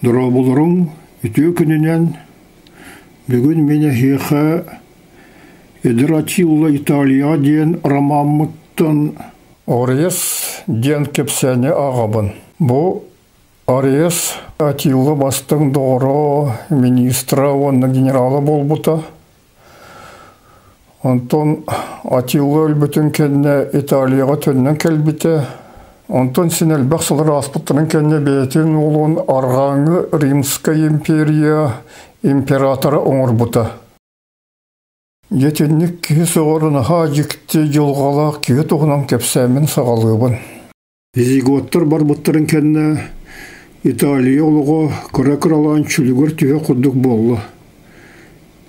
Дорооболоруҥ, үтүө күнүнэн! Бүгүн мин эһиэхэ «Эдэр Атилла Италияҕа» диэн ромаммыттан «Орест» диэн кэпсээни ааҕабын. Бу Орест Атилла бастыҥ доҕоро, министра уонна генерала буолбута. Онтон Атилла өлбүтүн кэннэ Италияҕа төннөн кэлбитэ. Онтон син элбэх сыллар ааспыттарын кэннэ бэйэтин уолун Арҕааҥҥы Римскай империя императора оҥорбута. Итинник киһи сөҕөр наһаа дьикти дьылҕалаах киһи туһунан кэпсээммин саҕалыыбын. Визиготтар барбыттарын кэннэ Италия олоҕо кыра-кыралаан чөлүгэр түһэ курдук буолла.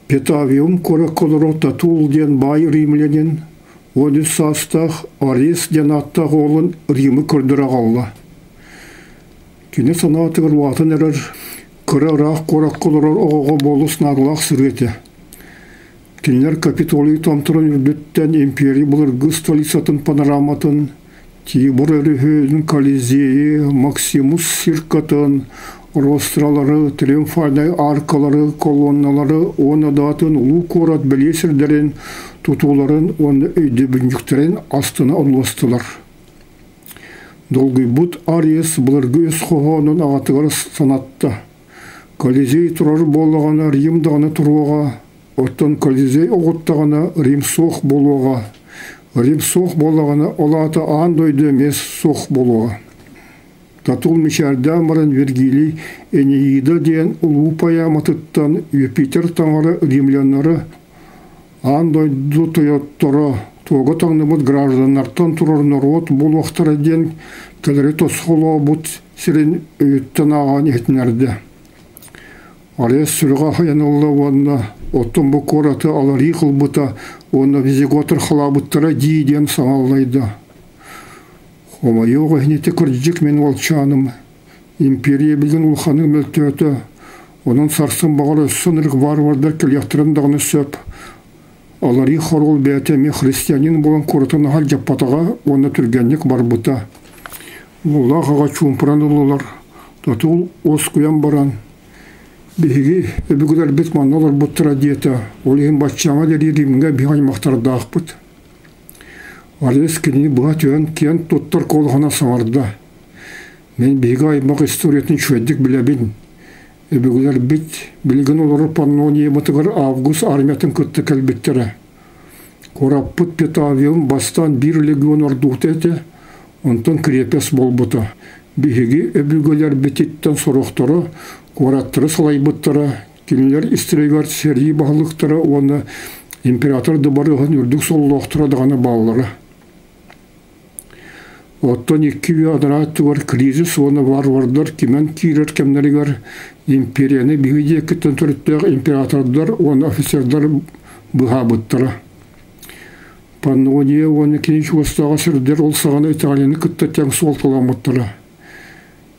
Петавиум куоракка олорор Татул диэн баай римлянин 13 саастаах Арис диэн ааттаах уолун Римы көрдөрө аҕалла. Кини санаатыгар улаатан эрэр кыра ыраах куоракка олорор оҕоҕо буолус наадалаах сырыы этэ. Кинилэр Капитолий томторун үрдүттэн империя былыргы столицатын панораматын Тибр өрүһүн, Колизейи, Максимус циркатын, ростралары, триумфальнай аркалары, колонналары уонна даатын улуу куорат бэлиэ сирдэрин, тутууларын уонна өйдөбүнньүктэрин астына онлостулар. Долгуйбут Ариес былыргы өс хоһоонун аҕатыгар санатта. Колизей турар буоллаҕына Рим даҕаны туруоҕа, Оттон Колизей оҕуттаҕына Рим суох буолуоҕа. Рим суох буоллаҕына, ол аата аан дойду эмиэ суох буолуоҕа. Татул мичээрдээн баран Вергилий Энеида диэн улуу поэматыттан Юпитер таҥара римляннары аан дойду тойотторо туога таҥныбыт гражданнартан турар норуот буолуохтара диэн кэлэри тосхолообут сирин өйүттэн ааҕан иһитиннэрдэ. Арыйа сүрэҕэ аһыйан ылла уонна оттон бу куораты аларыы ылбыта уонна визиготар халаабыттара дии диэн саҥаллайда. Хомойуох иһин ити кырдьык мин уолчааным империя билигин улаханнык мөлтөөтө, онон сарсын баҕар өссө ынырык варвардар кэлиэхтэрин даҕаны сөп. Аларыы хоруол бэйэтэ эмиэ христианин буолан куоратын аһар дьаппатаҕа уонна түргэнник барбыта. Уоллаах аҕа чуумпуран ыллылар, Татул уоскуйан баран, «Биһиги өбүгэлэрбит манна олорбуттара» диэтэ, ол иһин баччааҥҥа диэри Римҥэ биһи аймахтардаахпыт. Арес кинини быһа түһэн киэн туттар куолаһынан саҥарда: «Мин биһиги аймах историятын үчүгэйдик билэбин. Өбүгэлэрбит билигин олорор Паннониябытыгар Август армиятын кытта кэлбиттэрэ. Куораппыт Петавиум бастаан биир легион ордуута этэ, онтон крепость буолбута. Биһиги өбүгэлэрбититтэн сорохторо куораттары салайбыттара, кинилэр истэригэр сэрии баһылыктара уонна император дыбарыаһын үрдүк сололоохторо даҕаны бааллара. Оттон икки үйэ анараа өттүгэр кризис уонна варвардар кимэн киирэр кэмнэригэр империяны биһиги диэкиттэн төрүттээх императордар уонна офицердар быһаабыттара. Паннония уонна кини чугастааҕы сирдэр ол саҕана Италияны кытта тэҥ суолталаммыттара.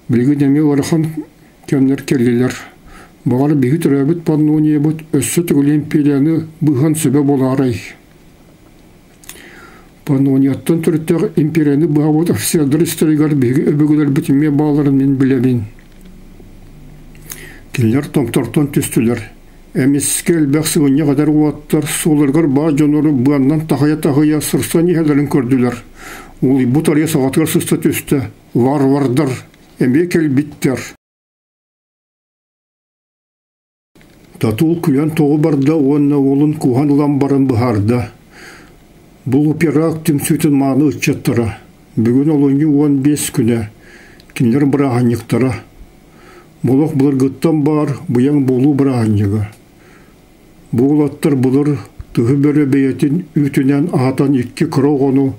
Билигин эмиэ ыарахан кэмнэр кэллилэр. Баҕар биһиги төрөөбүт Паннониябыт өссө төгүл империяны быыһан сөбө буолаарай? Паннонияттан төрүттээх империяны быһабыт офицердар истэригэр биһиги өбүгэлэрбит эмиэ баалларын мин билэбин. Кинилэр томтортон түстүлэр. Эмискэ элбэх сыгынньах эдэр уолаттар суолларыгар баар дьоннору быаннан таһыйа-таһыйа сырсан иһэллэрин көрдүлэр. Улуйбут арыйа саҕатыгар сыста түстэ. Варвардар эмиэ кэлбиттэр. Татул күлэн тоҕу барда уонна уолун кууһан ылан баран быһаарда: «Бу Луперак түмсүүтүн мааны ыччаттара, бүгүн олунньу 15 күнэ, кинилэр бырааһынньыктара. Болох былыргыттан баар быйаҥ буолуу бырааһынньыга. Бу уолаттар былыр тыһы бөрө бэйэтин үүтүнэн аһатан икки кыра оҕону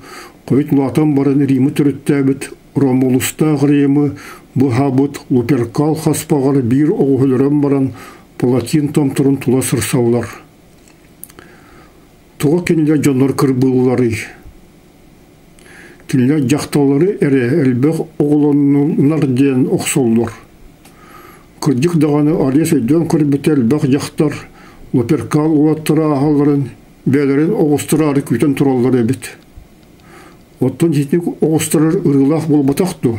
хойут улаатан баран Римы төрүттээбит Ромулустаах Римы быһаабыт Луперкал хаспаҕар биир оҕуһу өлөрөн баран палатин томторун тула сырсаллар. Тоҕо кинилэр дьоннор кырбыылларый? Кинилэр дьахталлары эрэ элбэх оҕолоннулар диэн охсоллор. Кырдьык даҕаны Арес өйдөөн көрбүтэ элбэх дьахтар Луперкал уолаттара ааһалларын бэйэлэрин оҕустараары күүтэн тураллар эбит. Оттон итинник оҕустарар ырыылаах буолбатах дуо?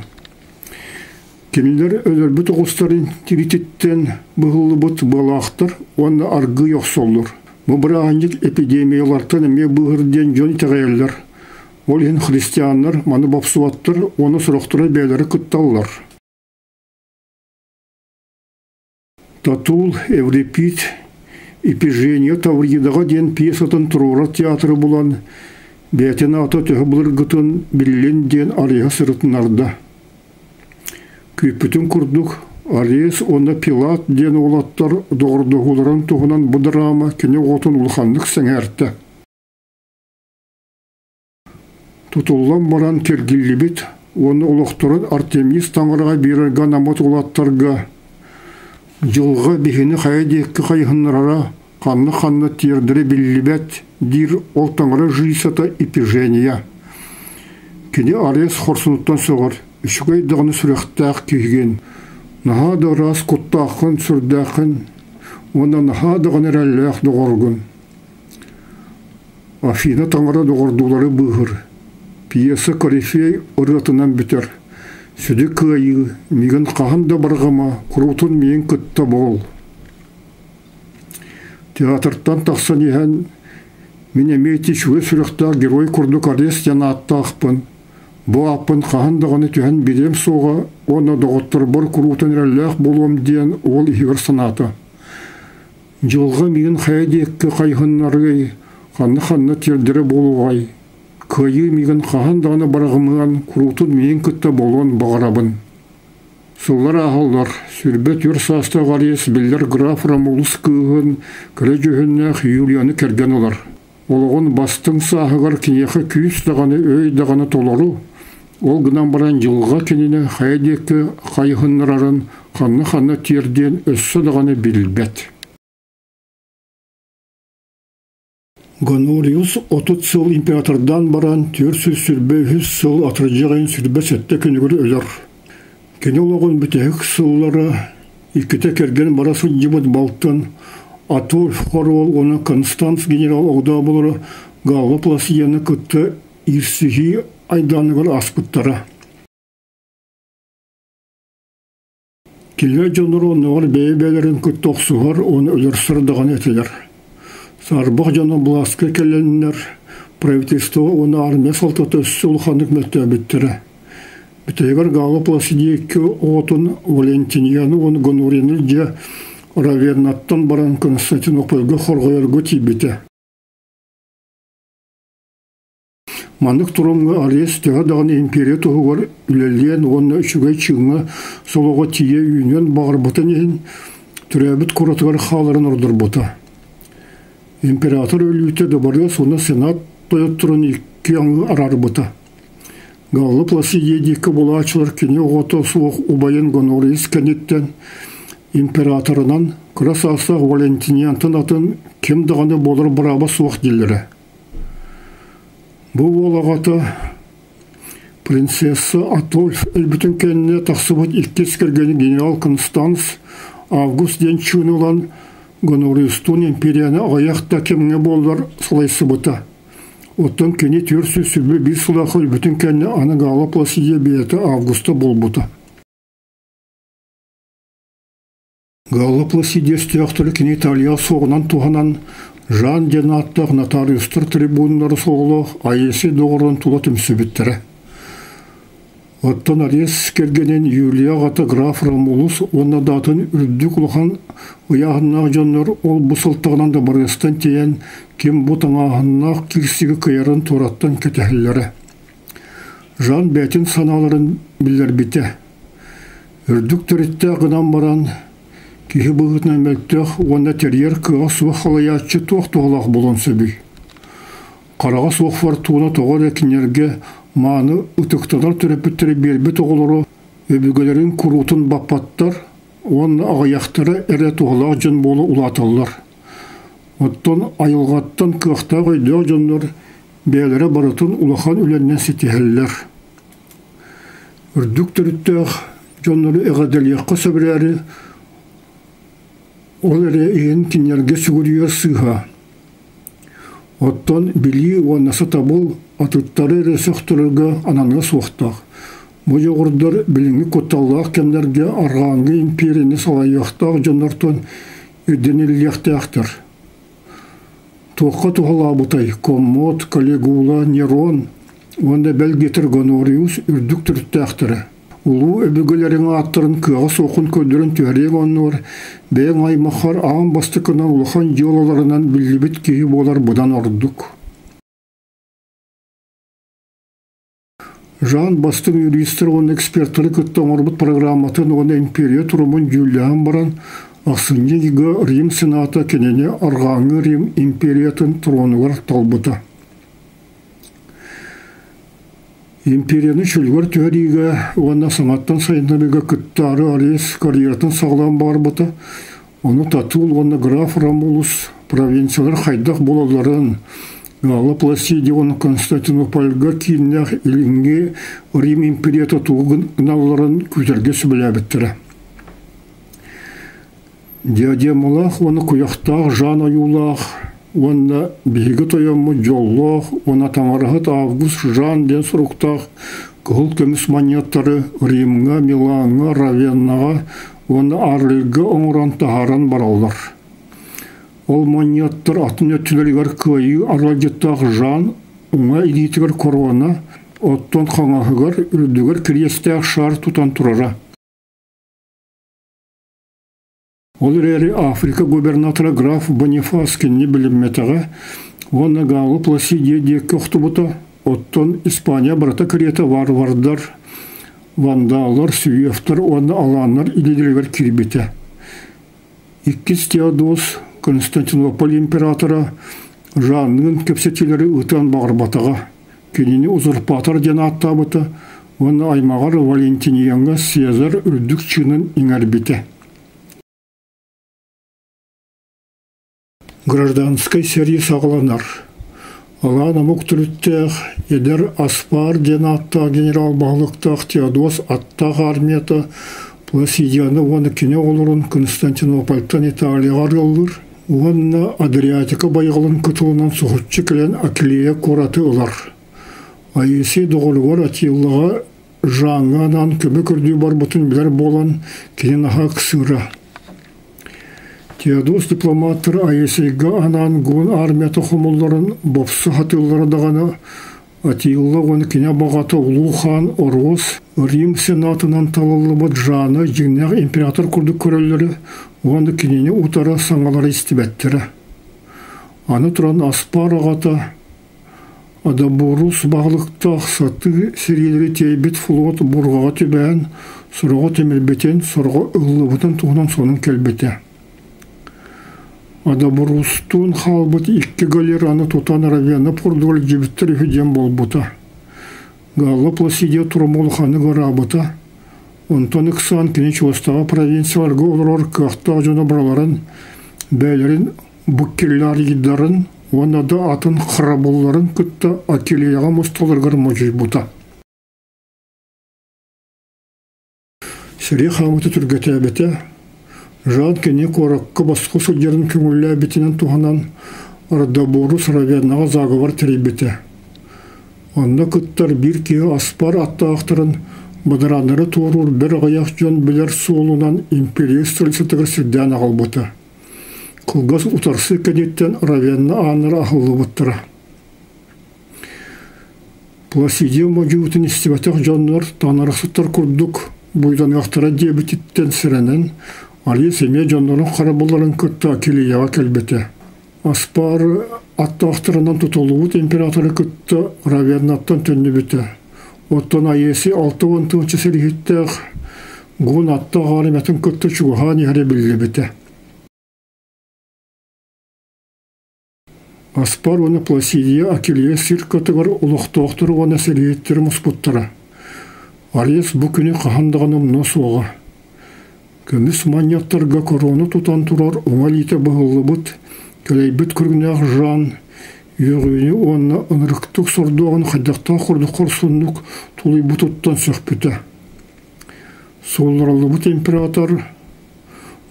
Кинилэр өлөрбүт оҕустарын тирититтэн быһыллыбыт быалаахтар уонна аргыый охсоллор. Бу бырааһынньык эпидемиялартан эмиэ быыһыр диэн дьон итэҕэйэллэр. Ол иһин христианнар маны бопсубаттар уонна сорохторо бэйэлэрэ кытталлар. Татул Эврипид Ипижения Тавридаҕа диэн пьесатын туруорар театры булан, бэйэтин аата төһө былыргытын биллин диэн арыйа сырытыннарда. Күүппүтүн курдук, Арес уонна Пилат диэн уолаттар доҕордоһууларын туһунан бу драма кини оҕотун улаханнык сэҥээртэ. Тутуллан баран киргиллибит уонна олохторун Артемис таҥараҕа биэрэргэ анаммыт уолаттарга «Дьылҕа биһини хайа диэки хайыһыннарара, ханна-ханна тиэрдэрэ биллибэт» диир ол таҥара жрицата Ипижения. Кини Арес хорсунуттан сөҕөр, үчүгэй даҕаны сүрэхтээх киһигин, наһаа да ыраас куттааххын, сүрдээххин уонна наһаа даҕаны эрэллээх доҕоргун. Афина таҥара доҕордуулары быыһыр, пьеса корифей ырыатынан бүтэр, сүдү кыайыы, миигин хаһан да барҕама, куруутун миигин кытта буол. Театртан тахсан иһэн мин эмиэ ити үчүгэй сүрэхтээх герой курдук Арес диэн ааттаахпын, бу ааппын хаһан даҕаны түһэн биэриэм суоҕа уонна доҕотторбор куруутун эрэллээх буолуом диэн уол иһигэр санаата. Дьылҕа миигин хайа диэки хайыһыннарыай, ханна-ханна тиэрдэрэ буолуоҕай, кыайыы миигин хаһан даҕаны бараҕымыан, куруутун миигин кытта буолуон баҕарабын. Сыллар ааһаллар, 24 саастаах Ариес биллэр граф Ромулус кыыһын кэрэ дьүһүннээх Юлияны кэргэн ылар. Олоҕун бастыҥ сааһыгар киниэхэ күүс даҕаны, өй даҕаны толору, ол гынан баран дьылҕа кинини хайа диэки хайыһыннарарын ханна-ханна тиэрдиэн өссө даҕаны билбэт. Гонориус 30 сыл императордаан баран 423 сыл атырдьах ыйын 27 күнүгэр өлөр. Кини олоҕун бүтэһик сыллара иккитэ кэргэн бара сылдьыбыт балтын Атольф хоруол уонна Констанц генерал огдооболоро Галла Пласияны кытта иирсиһии айдааныгар ааспыттара. Кинилэр дьонноро оннооҕор бэйэ-бэйэлэрин кытта охсуһар уонна өлөрсөр даҕаны этилэр. Саарбах дьоно былааска кэлэннэр правительство уонна армия салтата өссө улаханнык мөлтөөбүттэрэ. Бүтэһигэр Гаала Пласидиекки оҕотун Валентинияны уонна Гонорияны дьиэ Равернаттан баран Константинопольга хорҕойорго тиийбитэ. Маннык торумҥа Арес төһө даҕаны империя туһугар үлэлиэн уонна үчүгэй чыыҥҥа солоҕо тиийэ үүнүөн баҕарбытын иһин, төрөөбүт куоратыгар хааларын ордорбута. Император өлүүтэ дыбарыас уонна сенат тойотторун икки аҥыы араарбыта. Галла Пласидия диэки булааччылар кини оҕото суох убайын Гонориус кэнниттэн императорынан кыра саастаах Валентиниантан атын ким даҕаны буолар бырааба суох дииллэрэ. Бу уол аҕата принцесса Атольф өлбүтүн кэннэ тахсыбыт иккис кэргэни генерал Констанс Август диэн чыын ылан Гонориустуун империяны аҕыйах да кэмҥэ буоллар салайсыбыта. Оттон кини 421 сылаах өлбүтүн кэннэ аны Гаала Пласидия бэйэтэ Августа буолбута. Галла Пласидия өстөөхтөрө кини Италияҕа суоҕунан туһанан Жан диэн ааттаах нотариустар трибуннары суоллаах Аэси доҕорун тула түмсүбүттэрэ. Оттон Арес кэргэнин Юлия аҕата граф Ромулус уонна да атын үрдүк улахан ыйааһыннаах дьоннор ол-бу сылтаҕынан да барыастан тиийэн ким бу таҥааһыннаах киирсиги кыайарын туораттан кэтэһэллэрэ. Жан бэйэтин санааларын биллэрбитэ. Үрдүк төрүттээх гынан баран, киһи быһыытынан мөлтөх уонна тэрийэр кыаҕа суох халайааччы туох туһалаах буолуон сөбүй? Хараҕа суох фортуна тоҕо эрэ кинилэргэ мааны ытыктанар төрөппүттэрэ биэрбит оҕолоро өбүгэлэрин куруутун баппаттар уонна аҕыйахтара эрэ туһалаах дьон буола улааталлар. Оттон айылҕаттан кыахтаах өйдөөх дьоннор бэйэлэрэ барытын улахан үлэннэн ситиһэллэр. Үрдүк төрүттээх дьоннору эҕэрдэлиэххэ сөп эрээри, ол эрэ иһин кинилэргэ сүгүрүйэр сыыһа. Оттон билии уонна сатабыл атыттары эрэ сөхтөрөргө ананыа суохтаах. Бу дьоҕурдар билиҥҥи кутталлаах кэмнэргэ арҕааҥҥы империяны салайыахтаах дьоннортон ирдэниллиэхтээхтэр. Туохха туһалаабытай Коммод, Калигула, Нерон уонна бэл диэтэр Гонориус үрдүк төрүттээхтэрэ. Улуу өбүгэлэриҥ ааттарын кыаҕа суоххун көрдөрөн түһэриэҥ оннугар бэйэҥ аймаххар аан бастакынан улахан дьыалаларынан биллибит киһи буолар быдан ордук. Жан бастыҥ юристар уонна экспертары кытта оҥорбут программатын уонна империя турумун дьүүллэһэн баран, ахсынньы ыйга Рим Сената кинини Арҕааҥҥы Рим империятын тронугар талбыта. Империяны чөлүгэр түһэриигэ уонна саҥаттан сайыннарыыга кыттаары Арес карьератын саҕалаан барбыта, ону Татул уонна граф Ромулус провинциялар хайдах буолалларын, Галла Пласиди уонна Константинопольга кииннээх Илиҥҥи Рим империята тугу гыналларын күүтэргэ сүбэлээбиттэрэ. Диадемалаах уонна куйахтаах Жан ойуулаах уонна биһиги тойоммут дьоллоох уонна таҥараһыт Август Жан диэн суруктаах кыһыл көмүс манньыаттары Римҥа, Милаҥҥа, Равеннаҕа уонна Арльга оҥорон таһааран бараллар. Ол манньыаттар атын өттүлэригэр кыайыы аралдьыттаах Жан уҥа илиитигэр корона, оттон хаҥаһыгар үрдүгэр кириэстээх шар тутан турара. Ол эрээри Африка губернатора граф Бонифас кинини билиммэтэҕэ уонна Гаала Пласидия диэки охтубута, оттон Испания барыта кэриэтэ варвардар, вандаллар, сүүйэхтэр уонна алааннар илиилэригэр киирбитэ. Иккис Теодос Константинополь императора Жанныын кэпсэтиилэри ыытыан баҕарбатаҕа. Кинини узурпатор диэн ааттаабыта уонна аймаҕар Валентиниаҥҥа Цезарь үрдүк чыынын иҥэрбитэ. Гражданскай сэрии саҕаланар. Алаан омук төрүттээх эдэр Аспар диэн ааттаах генерал баһылыктаах Теодос аттаах армията Пласидианы уонна кини оҕолорун Константинопольтан Италияҕа арыаллыыр уонна Адриатика байҕалын кытылынан соһуччу кэлэн Аклея куораты ылар. Аисий доҕоругар Атиллаҕа Жанҥа анаан көмө көрдүү барбытын билэр буолан, кини наһаа ыксыыра. Теодос дипломаттар Аисийга анаан гун армията хомулларын бопсу сатыыллара даҕаны Атилла уонна кини абаҕата Улуу хаан Орос Рим Сенатынан талыллыбыт Жаны дьиҥнээх император курдук көрөллөрө уонна кинини утары саҥалары истибэттэрэ. Аны туран Аспар аҕата Адаборус баһылыктаах сатыы сэриилэри тиэйбит флот бурҕаҕа түбэһэн, сороҕо тимирбитин, сороҕо ыллыбытын туһунан сонун кэлбитэ. Адаборустуун хаалбыт икки галераны тутан Равенна пордугар илдьибиттэр үһү диэн буолбута. Галла Пласидия турума улаханнык ыараабыта. Онтон ыксаан кини чугастааҕы провинцияларга олорор кыахтаах дьоно барыларын бэйэлэрин буккелларийдарын уонна да атын харабылларын кытта Акилеяҕа мусталарыгар модьуйбута. Сэрии хаамыыта түргэтээбитэ, Жан кини куоракка босхо сылдьарын көҥүллээбитинэн туһанан Ардаборус Равеннаҕа заговор тэрийбитэ. Онно кыттар биир киһи аспар аттаахтарын бадарааннары туоруур бэр аҕыйах дьон билэр суолунан империя столицатыгар сирдээн аҕалбыта. Кылгас утарсыы кэнниттэн Равенна ааннара аһыллыбыттара. Пласидия модьуутун истибэтэх дьоннор танарахсыттар курдук буйданыахтара диэбититтэн сэрэнэн, Алис эмиэ дьоннорун харабылларын кытта Акилияҕа кэлбитэ. Аспар аттаахтарынан тутуллубут императоры кытта Равеннаттан төннүбүтэ. Оттон Аеси 60 тыһыынча сэрииһиттээх Гун аттаах аарыматын кытта чугаһаан иһэрэ биллибитэ. Аспар уонна Пласидия Акилия сир кытыгар олохтоохтору уонна сэрииһиттэри муспуттара. Арес бу күнү хаһан даҕаны умнуо суоҕа. Көмүс манньыаттарга корона тутан турар уҥа илиитэ быһыллыбыт, кэлэйбит көрүҥнээх Жан үөҕүүнү уонна ынырыктык сордооҕун хайдахтаах курдук хорсуннук тулуйбутуттан сөхпүтэ. Суолларыллыбыт император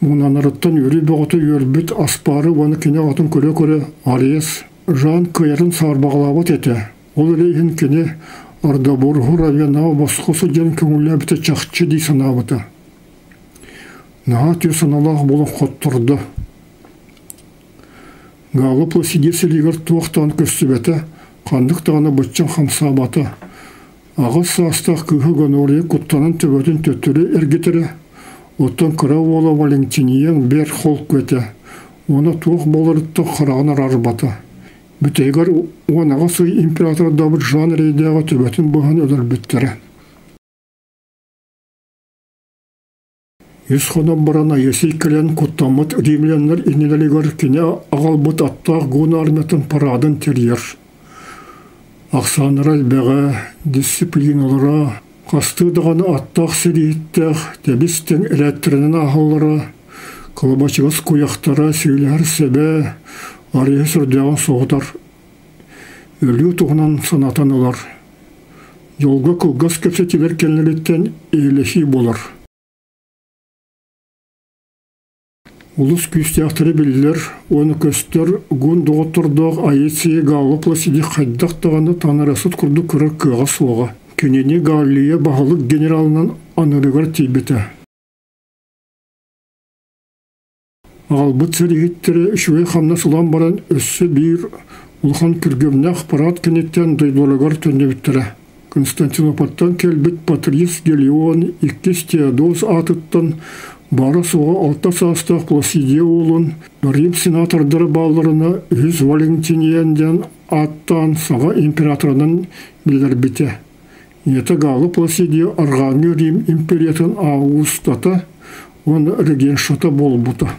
муҥнанарыттан үөрүү бөҕөтө үөрбүт Аспары уонна кини аҕатын көрө-көрө Арес Жан кыайарын саарбаҕалаабат этэ. Ол эрэ иһин кини Ардабургу Равенаҕа босхо сылдьан көҥүллээбитэ чахчы дии санаабыта. Наһаа үтүө санаалаах буолан хоттордо. Гаала Пласидия сэлиигэр туох даҕаны көстүбэтэ, ханнык даҕаны быччаҥ хамсаабата. Аҕыс саастаах кыыһа Гонория куттанан төбөтүн төттөрү эргитэрэ, оттон кыра уола Валентиниан бэрт холку этэ уонна туох буоларыттан хараҕын араарбата. Бүтэһигэр 18 ый императордаабыт Жан Рейдээҕи төбөтүн быһан өлөрбүттэрэ. Үс хонон баран Айысий кэлэн куттаммыт римляннар иннилэригэр кини аҕалбыт аттаах гун армиятын параадын тэрийэр. Ахсааннара элбэҕэ, дисциплиналара, хастыы даҕаны аттаах сэрииһиттээх тэбис-тэҥ ирээттэринэн ааһаллара, кылабачыгас куйахтара сиилэһэр сэбэ, арыйа сүрдээҕин соһутар. Өлүү туһунан санатан ылар. Дьолго кылгас кэпсэтиилэр кэннилэриттэн эйэлэһии буолар. Улус күүстээхтэри биллэр уонна көстөр гун доҕоттордоох Аэция Галла Пласиди хайдах даҕаны таҥарасыт курдук көрөр кыаҕа суоҕа. Кинини Галлия баһылык генералынан аныырыгар тиийбитэ. Аҕалбыт сэрииһиттэрэ үчүгэй хамнас ылан баран өссө биир улахан күргүөмнээх парад кэнниттэн дойдуларыгар төннүбүттэрэ. Константинополтан кэлбит Патрис Гелион иккис Теодос аатыттан баара-суоҕа алта саастаах Пласидия уолун Рим сенатордара баалларына үһүс Валентиниан диэн ааттаан саҥа императорынан биллэрбитэ. Ийэтэ Галла Пласидия Арҕааҥҥы Рим империятын Августата уонна регеншата буолбута.